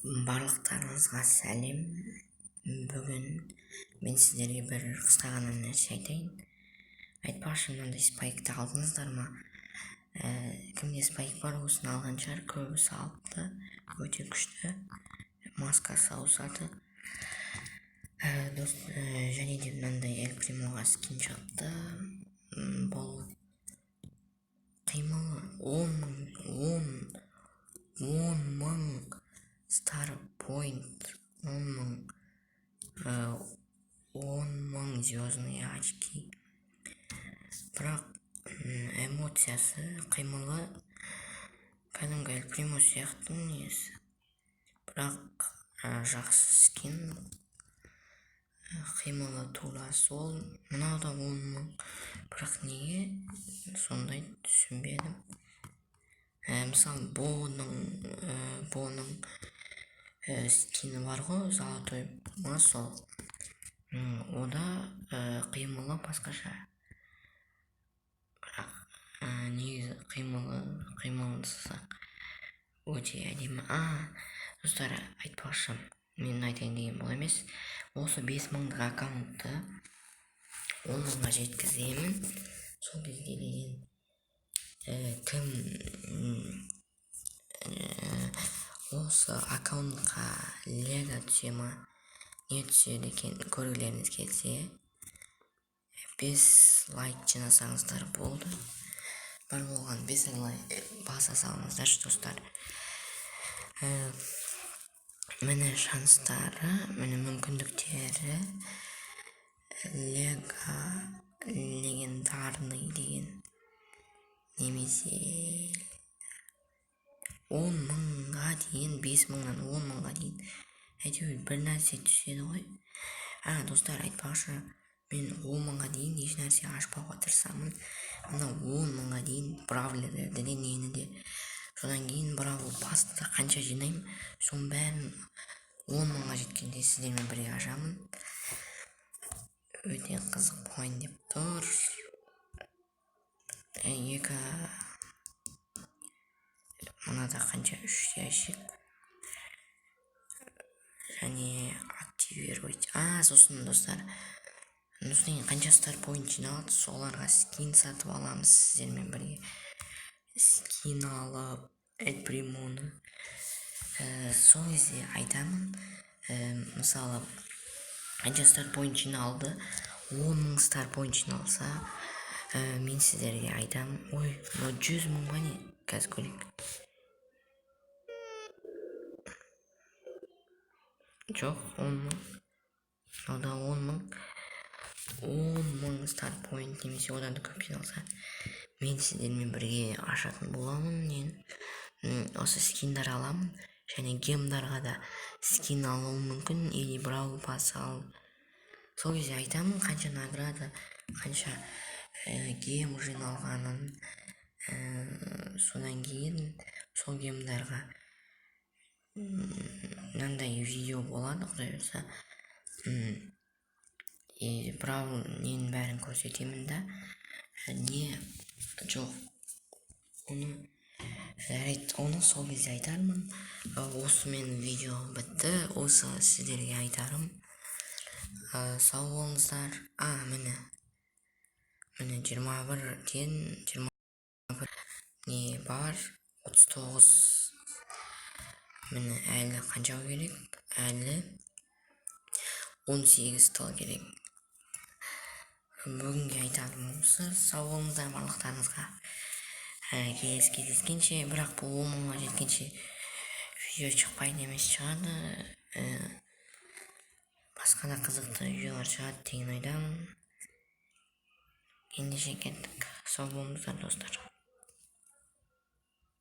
Барлықтарыңызға сәлем. Бүгін мен сіздерге бір қысқа ғана нәрсе айтайын. Айтпақшы, мынандай спайкты алдыңыздар ма? Кімде спайк бар, осыны алған шығар, көбісі алыпты. Өте күшті. Маскасы ауысады. Дос, және де мынандай Эль Примоға скин шығыпты. Бұл қимылы 10 000, 10 000 стар поинт, 10 000, 10 000 звездные очки. Бірақ эмоциясы, қимылы кәдімгі Эль Примо сияқты несі. Бірақ жақсы скин, қимылы тура сол. Мынау да 10 000, бірақ неге сондай, түсінбедім. Мысалы, Боның скині бар ғой, золотой ма сол. Ода қимылы басқаша. Бірақ негізі қимылсыз өте әдемі. А, достар, айтпақшы, мен айтайын деген бұл емес. Осы 5000-дық аккаунтты 10 000-ға жеткіземін. Сол кезде деген кім осы аккаунтқа лего түсе ма, не түседі екен, көргілеріңіз келсе, 5 лайк жинасаңыздар болды. Бар болған 5 лайк баса салыңыздаршы, достар. Міне шанстары, міне мүмкіндіктері. Лего легендарный деген немесе 10 000-ға дейін, 5000-нан 10 000-ға дейін әйтеуір бір нәрсе түседі ғой. А, достар, айтпақшы, мен 10 000-ға дейін еш нәрсе ашпауға тырысамын. Мына 10 000-ға дейін бравлерлерді де, нені де, содан кейін бравл пасты да қанша жинаймын, соның бәрін 10 000-ға жеткенде сіздермен бірге ашамын. Өте қызық болайын деп тұр. Екі мынада қанша? Үш ящик және активировать. А, сосын, достар, содан кейін қанша стар поинт жиналады, соларға скин сатып аламыз. Сіздермен бірге скин алып, Эль Примоны сол кезде айтамын. Мысалы, қанша стар поинт жиналды, 10 000 стар поинт жиналса, мен сіздерге айтамын. Ой, мынау 100 000 ба, не? Қазір көрейік. Жоқ, 10 000. Мынау да 10 000. 10 000 стар поинт немесе одан да көп жиналса, мен сіздермен бірге ашатын боламын. Мен осы скиндар аламын және гемдарға да скин алуым мүмкін или бравл пасс алып, сол кезде айтамын қанша награда, қанша гем жиналғанын. Содан кейін сол гемдарға мынандай видео болады, құдай бұйырса. И бравл ненің бәрін көрсетемін да. Не, жоқ, оны, жарайды, оны сол кезде айтармын. Осымен видео бітті. Осы сіздерге айтарым. Сау болыңыздар. А, міне, міне, 21-ден 21 не бар, 39. Міне, әлі қанша керек? Әлі 18 тал керек. Бүгінге айтарым осы. Сау болыңыздар барлықтарыңызға, келесі кездескенше. Бірақ бұл 10 000-ға жеткенше видео шықпайды емес, шығады. Басқа да қызықты видеолар шығады деген ойдамын. Ендеше, кеттік. Сау болыңыздар, достар.